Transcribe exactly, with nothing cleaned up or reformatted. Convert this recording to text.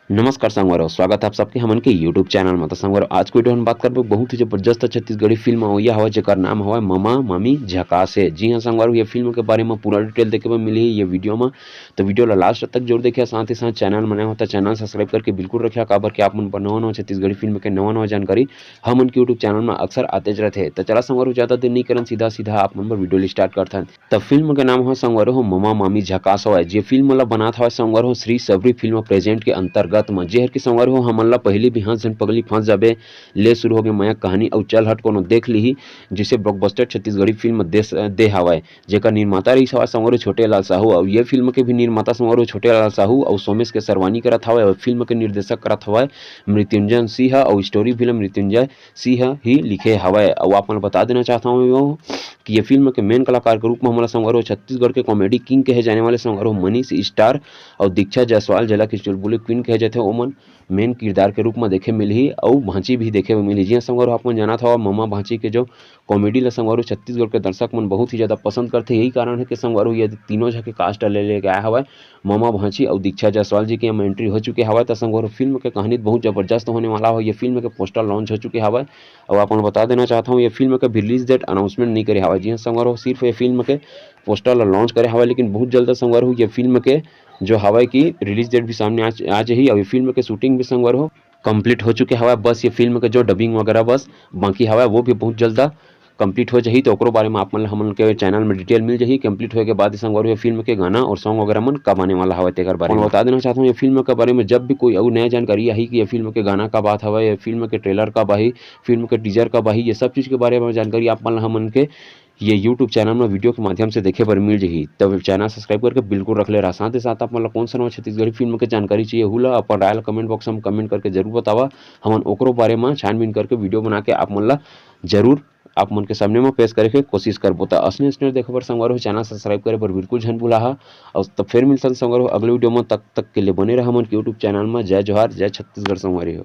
नमस्कार संगवारो, स्वागत है आप सबके हमन के YouTube चैनल में। तो संगवारो, आज के वीडियो हम बात करबो बहुत ही जबरदस्त छत्तीसगढ़ी फिल्म अवैया हवा, जेकर नाम हवा ममा मामी झकास है। जी हाँ संगवारो, ये फिल्म के बारे में पूरा डिटेल देखे बर मिली ये वीडियो में। तो वीडियो ला लास्ट तक जरूर देखिए, साथ ही साथ चैनल में नया होता चैनल सब्सक्राइब करके बिल्कुल रखिए, काबर कि आप मन पर नवा नवा छत्तीसगढ़ी फिल्म के नवा नवा जानकारी हमन के YouTube चैनल में अक्सर आते रहते। तो चला संगवारो, ज्यादा देर नहीं करन, सीधा सीधा आप मन बर वीडियो स्टार्ट करथन। त फिल्म के नाम ह संगवारो हो ममा मामी झकास हवय। जे फिल्म ला बनात हवय संगवारो हो श्री सबरी फिल्म प्रेजेंट के अंतर्गत म, जेहर के संगवारो हो हमन ला पहली बिहान झन पगली फंस जाबे ले शुरू होगे मया कहानी अउ चल हट कोनो देख लिही, जिसे ब्लॉकबस्टर छत्तीसगढ़ी फिल्म दे, दे हवय, जेकर निर्माता रहिस हवय संगवारो छोटे लाल साहू। अउ ये फिल्म के भी निर्माता संगवारो छोटे लाल साहू अउ सोमेश के सरवानी करत हवय। अउ फिल्म के निर्देशक करत हवय मृत्युंजय सिंह अउ स्टोरी भी ल मृत्युंजय सिंह ही लिखे हवय। अउ आप मन ल बता देना चाहत हवं कि ये फिल्म के मेन कलाकार के रूप में हमला संगवारो छत्तीसगढ़ के कॉमेडी किंग कहे जाने वाले संगवारो मनीष स्टार अउ दीक्षा जायसवाल, जेला कि चुलबुली क्वीन कहे जाथे, ओमन मेन किरदार के रूप में देखे मिलही अउ भांची भी देखे मिलही। जी हाँ संगवारो, आप मन जानत हव ममा भांची के जो कॉमेडी ला संगवारो छत्तीसगढ़ के दर्शक मन बहुत ही ज्यादा पसंद करथे। यही कारण है कि संगवारो ये तीनों झन के कास्ट ले लेके आया हवय ममा भांची अउ दीक्षा जायसवाल जी के एमा एंट्री हो चुके हवय। त संगवारो, फिल्म के कहानी बहुत जबरदस्त होने वाला हो। ये फिल्म के पोस्टर लॉन्च हो चुके हवय अउ आप मन बता देना चाहत हूँ, ये फिल्म के भी रिलीज डेट अनाउंसमेंट नहीं करे हवय। जी हाँ संगवारो, सिर्फ ये फिल्म के पोस्टर ला लॉन्च करे हवय, लेकिन बहुत जल्द संगवारो ये फिल्म के जो हवय कि रिलीज डेट भी सामने आ, आ जाही। अउ ये फिल्म के शूटिंग भी संगवारो कंप्लीट हो चुके हवय। बस ये फिल्म के जो डबिंग वगैरह बस बाकी हवय, वो भी बहुत जल्द कंप्लीट हो जाही। तो ओकरो बारे में आप मन ल हमन के चैनल में डिटेल मिल जाही। कंप्लीट होए के बाद संगवारो ये फिल्म के गाना और सॉन्ग वगैरह मन कब आने वाला हवय, तेकर बारे में बता देना चाहत हूँ। ये फिल्म के बारे में जब भी कोई अउ नया जानकारी आही कि ये फिल्म के गाना कब आत हवय, ये फिल्म के ट्रेलर कब आही, फिल्म के टीजर कब आही, ये सब चीज के बारे में जानकारी आप मन ल हमन के ये YouTube चैनल में वीडियो के माध्यम से देखे बर मिल जाही। तब चैनल सब्सक्राइब करके बिल्कुल रख ले रहा। साथ ही साथ आप मन ल कौन सा नवा छत्तीसगढ़ी फिल्म के जानकारी चाहिए, हुला अपन राय ल कमेंट बॉक्स में कमेंट करके जरूर बतावा। हमन ओकरो बारे में छानबीन करके वीडियो बना के आप मन ल जरूर आप मन के सामने में पेश करे के कोशिश करबो। त असने असने देखे बर संगवारो हो, चैनल सब्सक्राइब करे बर बिल्कुल झन भुलाहा। अउ तब फिर मिलथन संगवारो हो अगले वीडियो में। तब तक के लिए बने रहा हमन के YouTube चैनल में। जय जोहार, जय छत्तीसगढ़ संगवारी हो।